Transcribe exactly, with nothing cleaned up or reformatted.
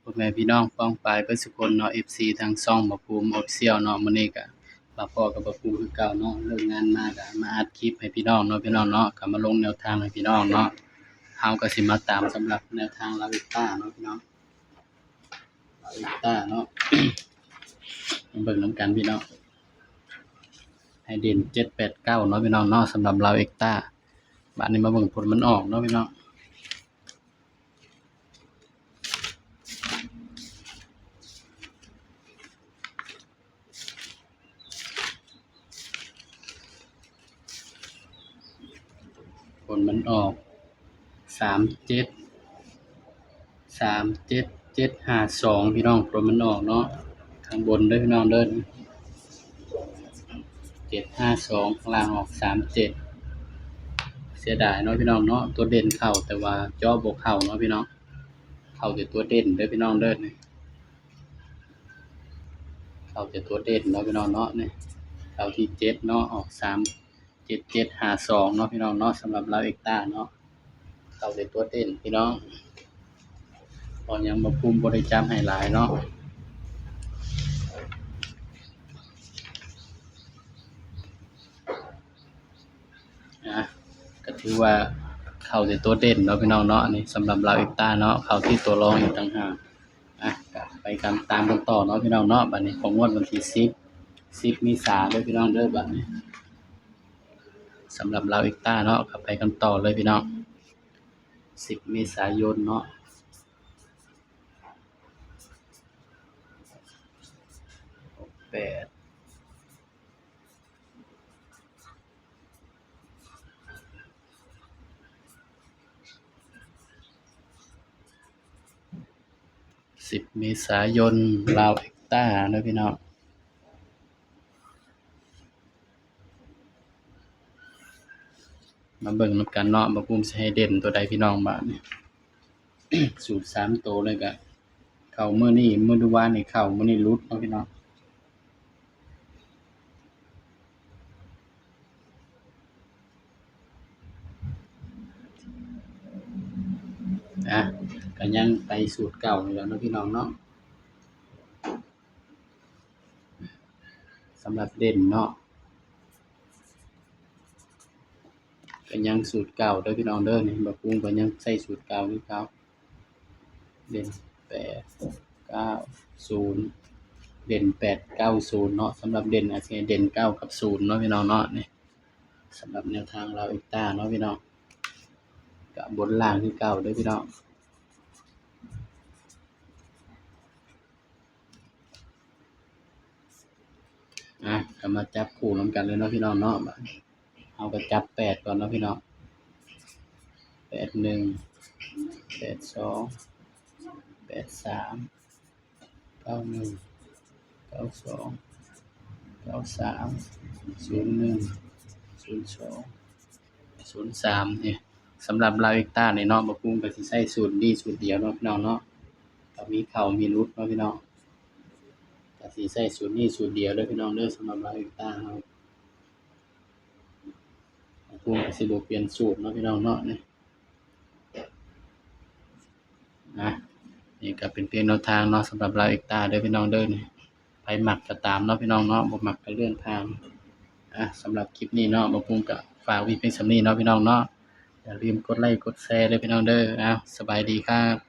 พ่อแม่พี่น้องป้องปายเบิดสุคนเนาะ เอฟซี ทางช่องบ่าวภูมิ Official เนาะ มื้อนี้ก็มาพ้อกับบ่าวภูมิคือเก่าเนาะ เลิกงานมาก็มาอัดคลิปให้พี่น้องเนาะ พี่น้องเนาะ ก็มาลงแนวทางให้พี่น้องเนาะ เฮาก็สิมาตามสำหรับแนวทางลาวเอ็กต้าเนาะพี่น้อง ลาวเอ็กต้าเนาะ มาเบิ่งนำกันพี่น้อง ให้เด่น เจ็ดแปดเก้า เนาะพี่น้องเนาะ สำหรับลาวเอ็กต้า บาดนี้มาเบิ่งผลมันออกเนาะพี่น้อง ผลมันออก สามเจ็ด สามเจ็ด เจ็ดห้าสอง พี่น้อง ผลมันออกเนาะ ข้างบนเด้อพี่น้องเด้อ เจ็ดห้าสอง ข้างล่างออก สามเจ็ด เสียดายเนาะพี่น้องเนาะ ตัวเด่นเข้า แต่ว่าเจาะบ่เข้าเนาะพี่น้อง เข้าแต่ตัวเด่นเด้อพี่น้องเด้อ เข้าแต่ตัวเด่นเนาะพี่น้องเนาะ นี่ เข้าที่เจ็ดเนาะ ออก สามเจ็ดเจ็ดห้าสอง เนาะพี่น้องเนาะ สำหรับลาวเอ็กต้าเนาะ เข้าแต่ตัวเด่นพี่น้อง เพราะยังบ่าวภูมิบ่ได้จับให้หลายเนาะ อ่ะ ก็ถือว่าเข้าแต่ตัวเด่นเนาะพี่น้องเนาะ อันนี้สำหรับลาวเอ็กต้าเนาะ เข้าที่ตัวรองอีกต่างหาก อ่ะ ก็ไปกันตามกันต่อเนาะพี่น้องเนาะ บัดนี้ของงวดวันที่สิบ สิบเมษาเด้อพี่น้องเด้อ บัดนี้ สำหรับลาวเอ็กต้าเนาะ ก็ไปกันต่อเลยพี่น้อง สิบเมษายนเนาะ แปด สิบเมษายน ลาวเอ็กต้าเนาะพี่น้อง มาเบิ่งนำกันเนาะ บ่าวภูมิสิให้เด่นตัวใดพี่น้อง บาดนี้ สูตรสามตัวเลยก็ เข้ามื้อนี้ มื้อวานนี่เข้า มื้อนี้หลุดเนาะพี่น้อง อ่ะ ก็ยังไปสูตรเก่าอยู่แล้วเนาะพี่น้องเนาะ สำหรับเด่นเนาะ ก็ยังสูตรเก่าเด้อพี่น้องเด้อ นี่ บ่าวภูมิก็ยังใช้สูตรเก่าคือเก่า เด่น แปดเก้าศูนย์ เด่น แปดเก้าศูนย์ เนาะ สำหรับเด่นอาจจะเด่น เก้ากับศูนย์ เนาะพี่น้องเนาะ นี่ สำหรับแนวทางลาวเอ็กต้าเนาะพี่น้อง ก็บนล่างคือเก่าเด้อพี่น้อง อ่ะ ก็มาจับคู่นำกันเลยเนาะพี่น้องเนาะ เอาก็จับแปดก่อนเนาะพี่น้อง แปดหนึ่ง แปดสอง แปดสาม เก้าหนึ่ง เก้าสอง เก้าสาม ศูนย์หนึ่ง ศูนย์สอง ศูนย์สาม นี่ สำหรับลาวเอ็กต้านี่เนาะ บ่าวภูมิก็สิใช้สูตรนี้สูตรเดียวเนาะพี่น้องเนาะ ก็มีเข้ามีหลุดเนาะพี่น้อง ก็สิใช้สูตรนี้สูตรเดียวเด้อพี่น้องเด้อ สำหรับลาวเอ็กต้าเฮา บ่าวภูมิก็สิบ่เปลี่ยนสูตรเนาะพี่น้องเนาะ นี่ นะ นี่ก็เป็นเพียงแนวทางเนาะ สำหรับลาวเอ็กต้าเด้อพี่น้องเด้อ นี่ ไผมักก็ตามเนาะพี่น้องเนาะ บ่มักก็เลื่อนผ่าน อ่ะ สำหรับคลิปนี้เนาะ บ่าวภูมิก็ฝากไว้เพียงส่ำนี้เนาะพี่น้องเนาะ อย่าลืมกดไลค์กดแชร์เด้อพี่น้องเด้อ อ้าว สบายดีครับ